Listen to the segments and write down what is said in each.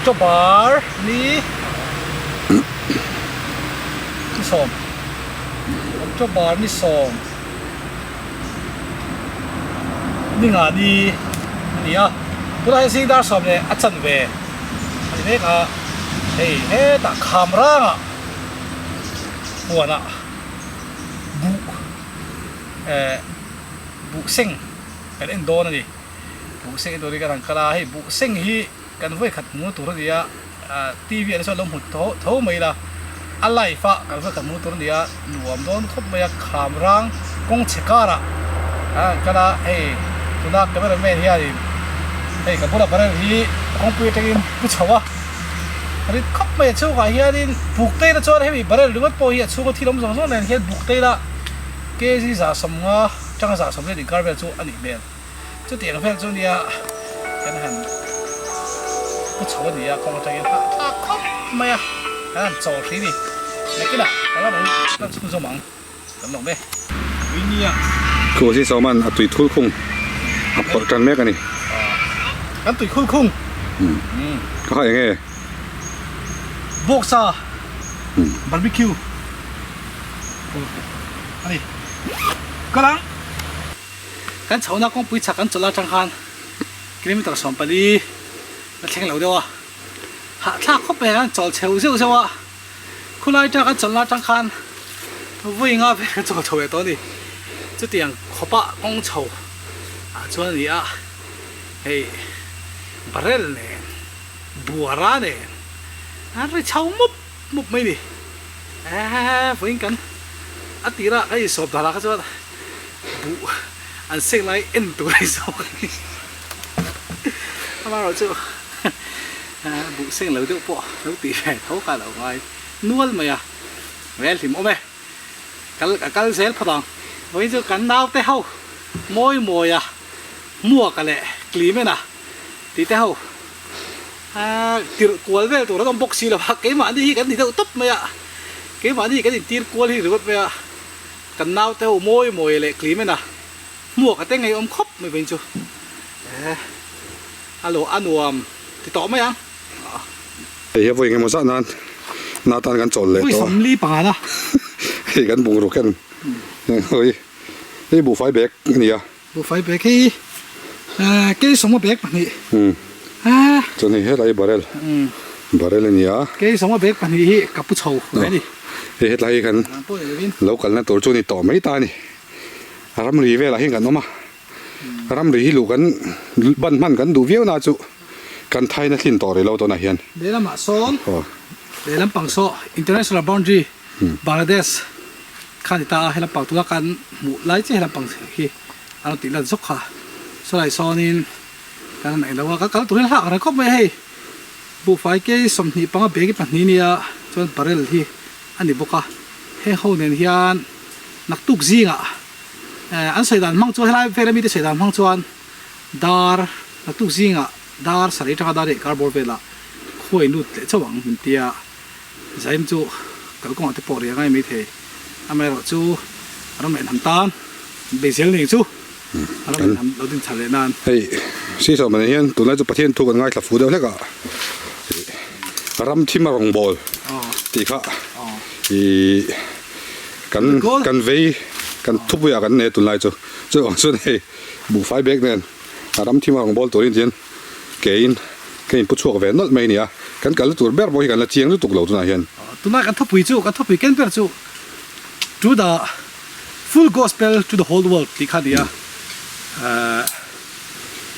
October ni ni sawm October ni sawm ni nga ni a ni a tunah hian zing dar sawm leh a chanve a ni mek a hei hetah kham rangah huanah buh eh buh seng kan en dawn a ni. Buh seng en turin kan han kal a, hei buh seng hi kan vawi khat hmu tur a ni a, TV ah te chuan lo hmu tho tho mai ila, a live a kan vawi khat hmu tur a ni a, nuam dawn khawp mai a, kham rang kawng chhe karah kan han kal a, hei tuna camera man hianin hei ka bula barrel hi kawngpui atangin pu chho a, rit khawp mai a chhungah hianin buk te ila chuan hemi barrel ringawt pawh hi a chhunga thil awm zawng zawng nen hian buk te ila kg 150 tanga 180 inkar vel chu a nih hmel. Chutiang vel chu nia kan han pu chho a ni a, kawng atangin hah thlak khawp mai a, kan han chawl hrih a ni. Nakinah ka la rawn lan chhunzawm ang kan lo ve. Tui nia. Thu si sawman a tui thul khung a phawrh tan mek a ni. Kan tui khul khung. Ka kha eng nge? Bawksa barbecue a ni. Kal ang. Kan chhohna kawngpui chhak kan chawlh atang khan kilometer 14 la thleng lo deuh a, hahthlak khawp mai khan chawl chheu zeuh zeuh a, khulai atanga kan chawlhna atang khan vawi nga vel kan chawl chho leh tawh a ni. Chutiang khawpa kawng chho ah chuan a ni a, hei barrel nen buara nen an ri chho mup mup mai a ni. Eee vawiin kan a tirah ka insawp danah kha chuan buh an sek lai en tur a insawp a ni. Amaherawhchu buh seng lo deuh pawh lo tih ve tho kha a lo ngai nual mai a, rel hlim awm e. Kal a kal zel phawt ang. Vawiin chu kan naute ho mawi mawia hmuaka leh Clement-a tih te ho Tirh kual vel tur an awm bawk si lo a, keimahni hi kan ni deuh tawp mai a, keimahni kan intir kual hi ringawt mai a, kan naute ho mawi mawi leh Clement a hmuak a te ngei awm khawp mai vawiin chu eh a lo a nuam ti tawh mai ang. Hei hi a vawi engemaw zah nan na tan kan chawl leh tawh a. Vawi 45 na. Hei kan bungruk hian hei hei buhfai bag a ni a. Buhfai bag hi kei sawma bag pahnih. Chuan hei helai barrel barrel a ni a. Kei sawma bag pahnih hi ka pu chho ve a ni. Hei hetlai hi kan lo kalna tur chu a ni tawh mai ta a ni. Ramri velah hian kan awm a, ramri hi luh kan ban hman kan duh viau na chu kan thaina thlin tawh rih lo tunah hian. Lehlamah sawn lehlam pang saw international boundary Bangladesh kha a ni ta a, helam pang tuna kan hmuh lai chiah helam pang hi an rawn tih lan zawk kha. Sawlai sawnin kan han englo a, kan kal tur hi hlak reng khawp mai a hei. Buhfai kei 25 bag hi pahnih nia chuan barrel hi a ni bawk a, heng ho nen hian naktuk zingah an sawi dan hmang chuan helai vela mite sawi dan hmang chuan dar naktuk zingah dar sarih atanga dar leh karbawr velah khuai lut leh chauh ang min tia. Zaim chu kalkawngah te pawh ri a ngai maithei. Amaherawhchu ram leh hnam tan beisel ning chu ram leh hnam lo dinchhar leh nan. Hei Sisawm ah hian tunlai chu Pathian thu kan ngaithla fu deuh hlek a, ram thim a rawngbâwl tih kha ih kan kan vei kan thupuiah kan nei a tunlai chu. Chuvang chuan hei buhfai bag nen ram thim a rawngbâwl turin hian Keiin ka inpu chhuak ve nawlh mai a ni a, kan kalna tur ber pawh hi kan la chiang lutuk lo tunah hian. Tunah kan thupui chu, kan thupui ken ber chu To the full gospel to the whole world tih kha a ni a.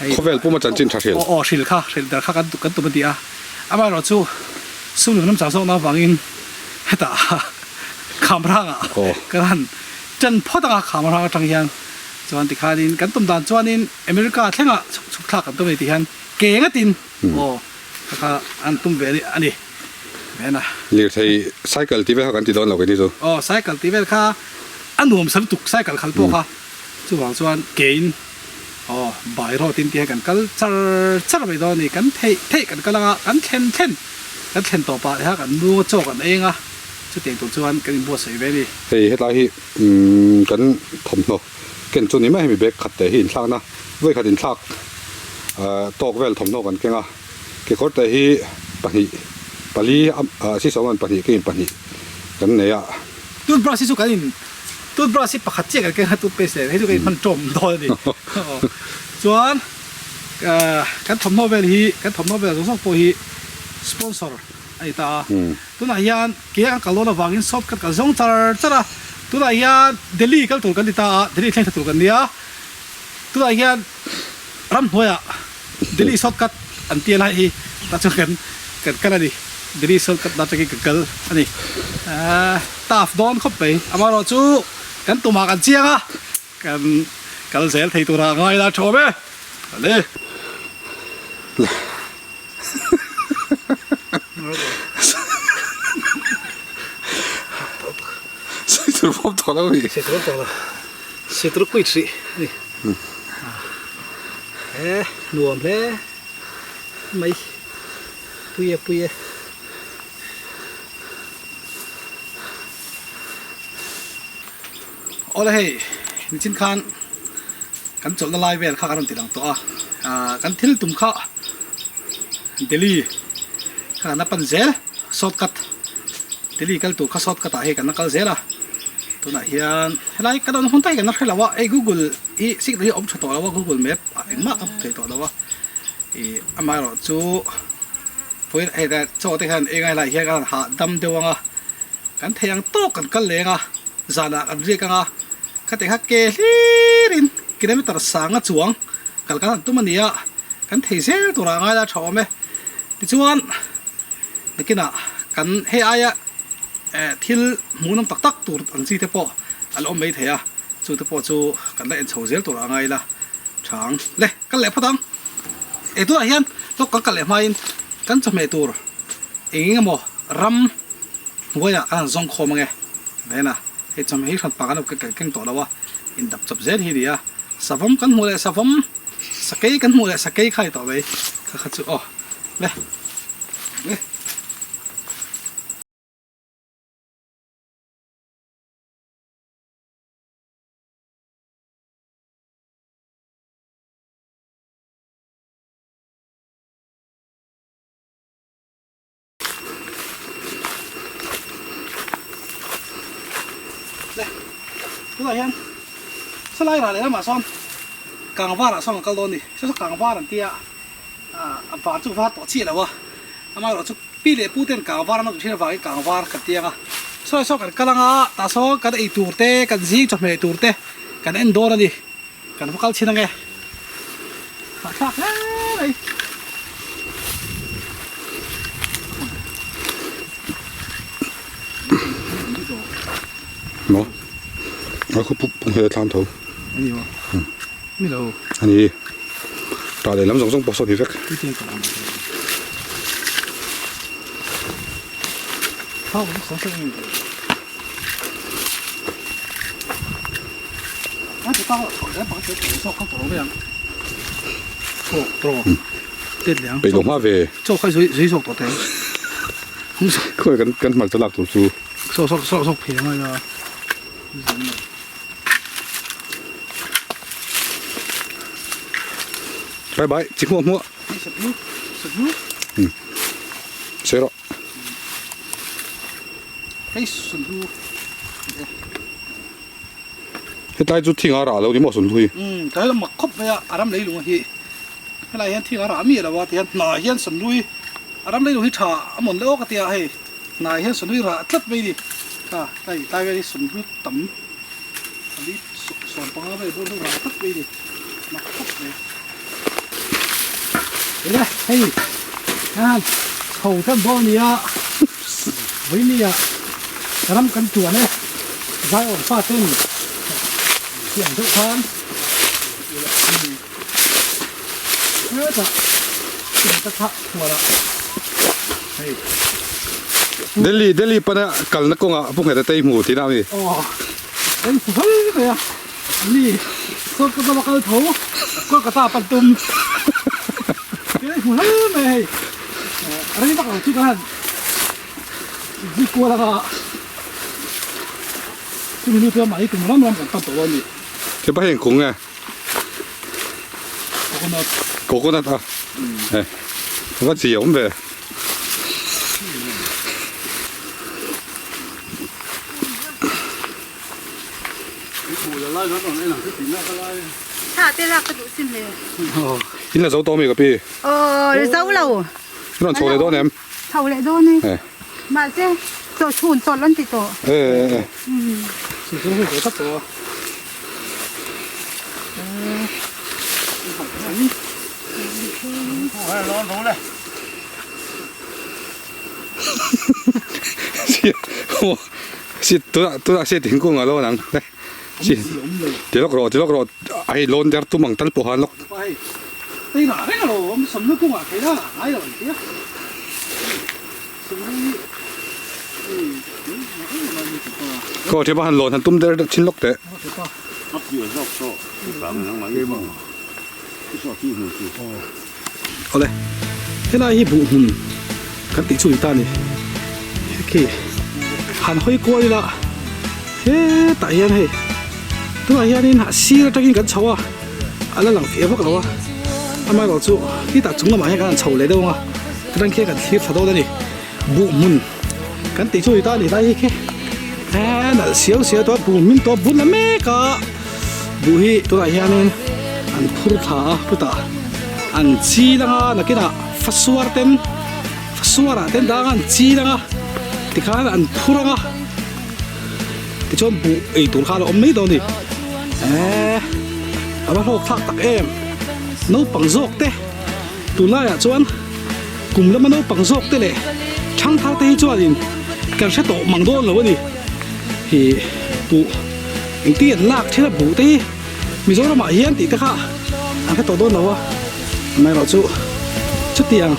Hei Khawvel puma chanchin tha hril. Aw aw hril kha, hril der kha kan kan tum a ti a. Amaherawh chu sum lung lam chang zawkna avangin hetah Khamrangah kan han ṭan phawt ang a, Khamrang aṭang hian chuan tikhanin kan tum dan chuanin America thlengah chhuk chhuk thlak an tum a ni tih hian ke ngatin aw kha kha an tum ve a ni men a. Lirthei cycle tih vel kha kan ti dawn lo kei ni chu. Aw cycle tih vel kha a nuam sa lutuk cycle khal pawh kha chuvang chuan kein aw by road in tih hian kan kal char char mai dawn a ni kan theih theih kan kal anga kan thlen thlen kan thlen tawh pah leh a kan nu chaw kan eng a chutiang tur chuan kan inbuatsaih ve a ni. Hei hetlai hi kan thawmhnaw Ken chu ni mai hemi bag khat te hi inthlakna vawi khat inthlak tawk vel thawmhnaw kan keng a, kekawr te hi pahnih pali ah sisawman pahnih keiin pahnih kan nei a. Toothbrush hi chu kan in toothbrush hi pakhat chiah kan keng a toothpaste nen hei chu kan in hman tawm dawn a ni. Chuan kan thawmhnaw vel hi kan thawmhnaw vel zawng zawng pawh hi sponsor a ni ta a. Tunah hian ke an kal dawn avangin shortcut kan zawng char char a. Tunah hian Delhi kal tur kan ti ta a, Delhi thleng thla tur kan nia. Tunah hian ramhnuaiah Delhi shortcut an tia lai hi tah chuan kan kan kal a ni. Delhi shortcut na atangin kan kal a ni. Tough dawn khawp mai. Amaherawhchu kan tumah kan chiang a. Kan kal zel thei tura ngai la thawm e. Ale. Seitur pawm tawh lo ni. Seitur tawh lo. Seitur kuit hrih ani. He nuam hle mai. Pui e pui e. Awle hei nichin khan kan chawlhna lai vel kha kan rawn ti lang tawh a ah kan thil tum kha Delhi kha kan la pan zel shortcut Delhi kal tur kha shortcut ah hei kan la kal zel a tunah hian helai kan awmna hmun tak hi kan la hre lo a hei google hi signal hi a awm tha tawh lo a google map ah engmah ka hmu thei tawh lo a ih amaherawh chu vawiin hei chaw te khan eng a helai hian kan hahdam deuh ang a. Kan thei ang tawk kan kal leng a, zanah kan riak ang a, khati kha ke hlirin kilometer sanga chuang kal kan han tum a ni a, kan thei zel turah ngai la tha awm e. Tichuan nakinah kan hei aia thil hmuhnawm tak tak tur ang chi te pawh a la awm mai thei a, chu te pawh chu kan la en chho zel turah ngai la tha ang. Le, kal leh phawt ang. Ei tunah hian lawk kan kal leh hmain kan chawhmeh tur eng eng emaw ram hnuaiah kan han zawng khawm ange vena hei chawhmeh hi hran pa kan lo keng keng tawh lo a indap chawp zel hi a ni a savawm kan hmuh leh savawm sakei kan hmuh leh sakei kha a ni tawh mai kha kha chu aw le le. Tunah hian salai rah leh lamah sawn kangvar ah sawn kan kal dawn a ni saw saw kangvar an tia a var chu var tawh chiah lo a amaherawh chu pi leh pu ten kangvar an awm thin avangin kangvar kan ti ang a saw saw kan kal ang a tah sawn kan ei tur te kan zing chawhmeh tur te kan en dawn a ni. Kan va kal chhin ange. Hahthlak hle mai. Maw? A khu pu pu he thlam tho. Ani maw? Mi lo. Ani. Ta leh lam zawng zawng pawh saw ni vek. Thau saw saw ni. Peih lo hma ve. Khawi kan kan hmarcha lak tur chu. Bye bye chi hmuah hmuah. Sawi rawh. Hetlai chu thing a rah lo ni maw Sunhlu hi? Umm tlai lam mak khawp mai a, a ram leilung hi helai hian thing a rah miah lo a tihian hnah hian Sunhlu hi a ram leilung hi tha a mawn leh awk a tia hei hnah hian Sunhlu hi rah tlat mai a ni kha hei tlai vel hi Sunhlu tam pali 15 vel bawr chu rah tlat mai a ni mak khawp mai. Ela hei khan chho tan dawn a ni a vawinia ram kan tuan e zaiawm fa ten thiam deuh khan hetah chemte kha khuarah hei Delhi Delhi pana kalna kawngah pu ngheta te i hmu tihna a mi? Aw en hmu hle mai a. Ni, Kolkata va kal tho, Kolkata pan tum. Kei hmu hle mai hei. Rei vak lo chu ka han zui kual anga chumi hnu chuan mahni tum ram ram kan pan tawh dawn a ni. Hepa heng kung nge? Coconut. Coconut a? Hei, va chi a awm ve. Thla te lak ka duh sin le. In la zo tawh ami ka pi? Aw zo lo. In rawn chho leh dawn em? Chho leh dawn e. Mahse chaw chhun chawlh an ti tawh. E. Si tunah tunah si thingkung a lawn ang si ti lawk rawh ti lawk rawh a hei lawn der tum ang tal pawh han lawk. Khaw thiam a han lawn han tum der thin lawk teh. Awle, helai hi buh hmun kan tih chu ni ta a ni. Khi han hawi kual ila hetah hian hei tunah hianin a sir atangin kan chho a, a la lang fiah vak lo a, amaherawh chu khitah chung lamah hian kan han chho leh deuh ang a, tichuan khian kan thlir thla dawn a ni. Buh hmun kan tih chu ni ta a ni lai hi khi eee nalh siau siau tawh a buh hmin tawh a bun la mek a buh hi tunah hianin an phur thla a chutah an chil anga nakinah fasuar ten fasuar ah ten dang a an chil anga tikhan an phur anga tichuan buh ei tur kha a la awm mai dawn a ni eee a va hlawk thlak tak em naupang zawk te tunlaiah chuan. Kum lama naupang zawk te leh thangthar te hi chuanin kan hre tawh mang dawn lo a ni. Hi buh engtin an lak thin a buh te hi Mizoramah hian tih te kha an hre tawh dawn lo a. Amaherawh chu chutiang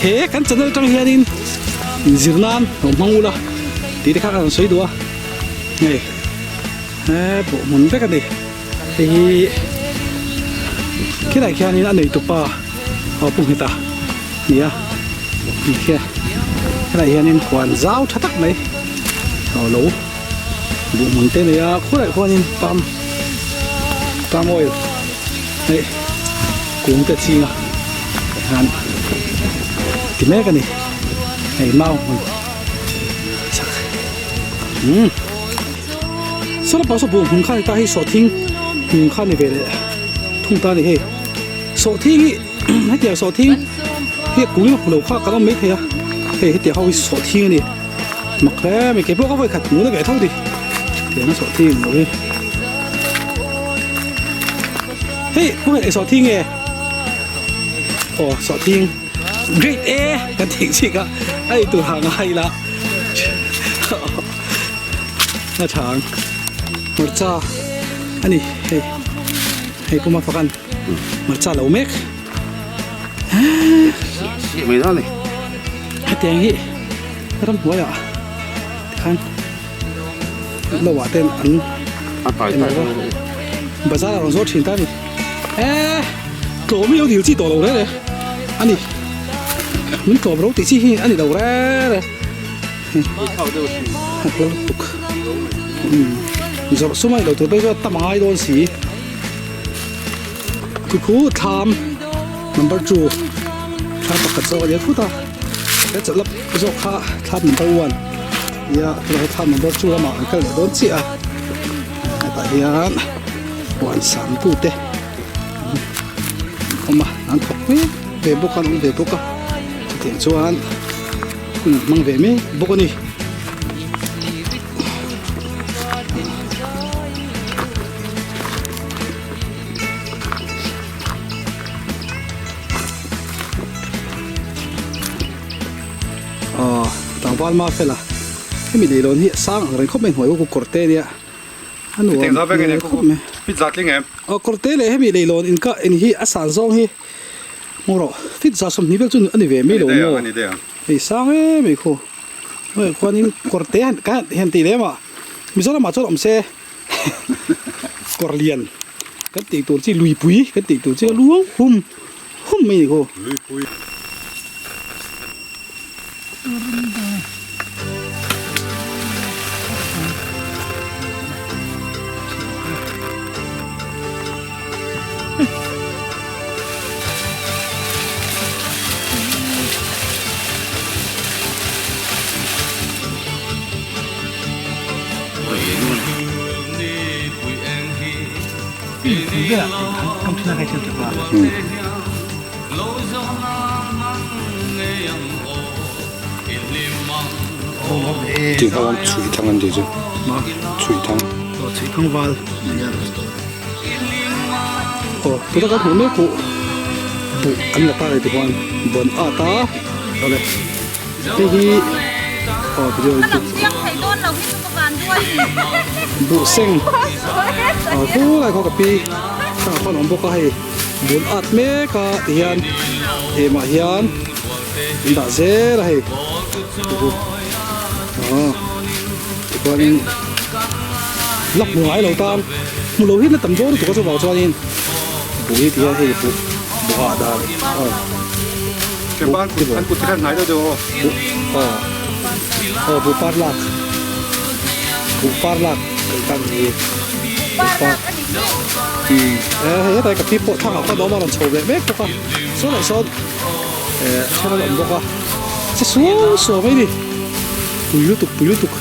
he kan channel atang hianin inzir nan lo hmang ula tih te kha kan sawi duh a. Hei he buh hmun vek a ni. Hei hi khilai khianin a neitupa aw pu nghet a ni a tikhian helai hianin huan zau tha tak mai aw lo buh hmun te nei a khawlaiah khuanin palm palm oil hei kung te ching a hian ti mek a ni hei mau hmun chak umm. Sawla pawh saw buh hmun kha ni ta hei sawhthing hmun kha ni ve leh thung ta a ni hei sawhthing hi hetiang sawhthing hi a kung hmu lo kha kan awm maithei a hei hetiang ho hi sawhthing a ni mak hle mai keipawh ka vawi khat hmuh na ve tho ni tiang a sawhthing lo hi hei khawnge eng sawhthing nge aw sawhthing grade A kan tih chik a a eitur ha ngai ila. A chhang hmarcha a ni hei hei puma pakhan hmarcha lo mek hetiang hi ramhnuaiah tikhan lo ah ten an bazar ah rawn zawr thin ta a ni eee tlawm hi lo dil chi tawh lo reng reng a ni min tlawm ro tih chi hi a ni lo reng reng. A hla lutuk zawrh sum a ni lo tur phei chuan tam a ngai dawn si khi khu thlam number 2 thlam pakhat zawk a nia phut a he chawlh lap zawk kha thlam number 1 nia tunah hian thlam number 2 lamah an kal leh dawn chiah a hetah hian huan sam tu te an awm a an thawk mek ve bawk a an awm ve bawk a chutiang chuan. Hun an hmang ve mek bawk a ni. Aw tlangval ma fela hemi leilawn hi a sang ang reng khawp mai hnuai kawr te ania a nuam hmel khawp mai aw kawr te leh hemi leilawn inkah in hi a san zawng hi. Hmu rawh, fit za 20 vel chu a ni ve mai lo maw? Hei sang em mai khu. Hei khuanin kawr te han ka han tih lem a, Mizoramah chuan awm se kawr lian kan tih tur chi luipui kan tih tur chi a luang hum hum mai a ni khu. velah kam thil a kai thil tep a. Tih kha chhui thang an tih chu chhui thang. Aw chhui thang val aw tuna kan hmuh mek huh buh an la ta leh tikhuan bawn at a awle hei hi aw video buh seng aw khulai khaw ka pi thangah khuan a awm bawk a hei bun at mek a tihian êmah hian an dah zel a hei aw tichuanin la hmu ngai lo tan hmu lo hian a tam dawn lutuk a chuvang chuanin buh hi tihian hei buh buh ah dan aw buh aw aw buh par lak buh par lak kan tan hi buh par umm hei hetlai ka pi pawh thlang ah khuan a awm a rawn chho ve mek bawk a saw leh sawn eh then an awm bawk a che suau suau mai a ni pui lutuk pui lutuk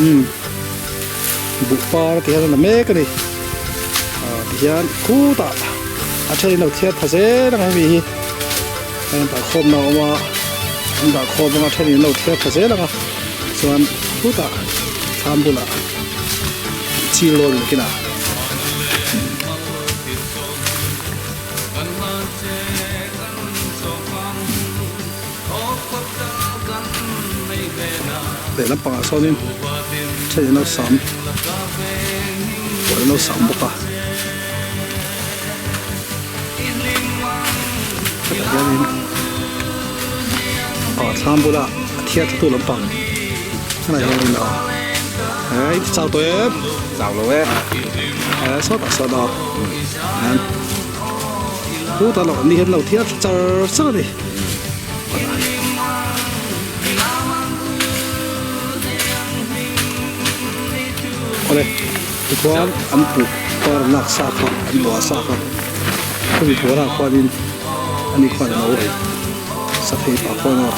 umm buh par ti hian a la mek a ni ah ti hian khutah a then in lo thiar tha zel ang hemi hi a in dah khawm na a awm a an dah khawm anga then in lo thiar tha zel ang a chuan khutah thlam bulah chil lawn nakinah. Lehlam pangah sawnin then in lo sam puan an lo sam bawk a hetah hianin aw thlam bula a thiar thla tu lampang hetah hianin aw he i chau tawh em chau lo e he sawtah sawn aw. Khutah loh ni hian lo thiar thla char char a ni. Awle tichuan an puh par lak sa kha an buah sa kha khawmi buarah khuanin ani khuan a lo sa thei pah khuan a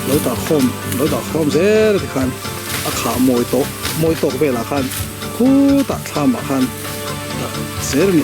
lo dah khawm lo dah khawm zel a tikhan a khah mawi tawk mawi tawk velah khan khutah thlamah khan. Zel a ni.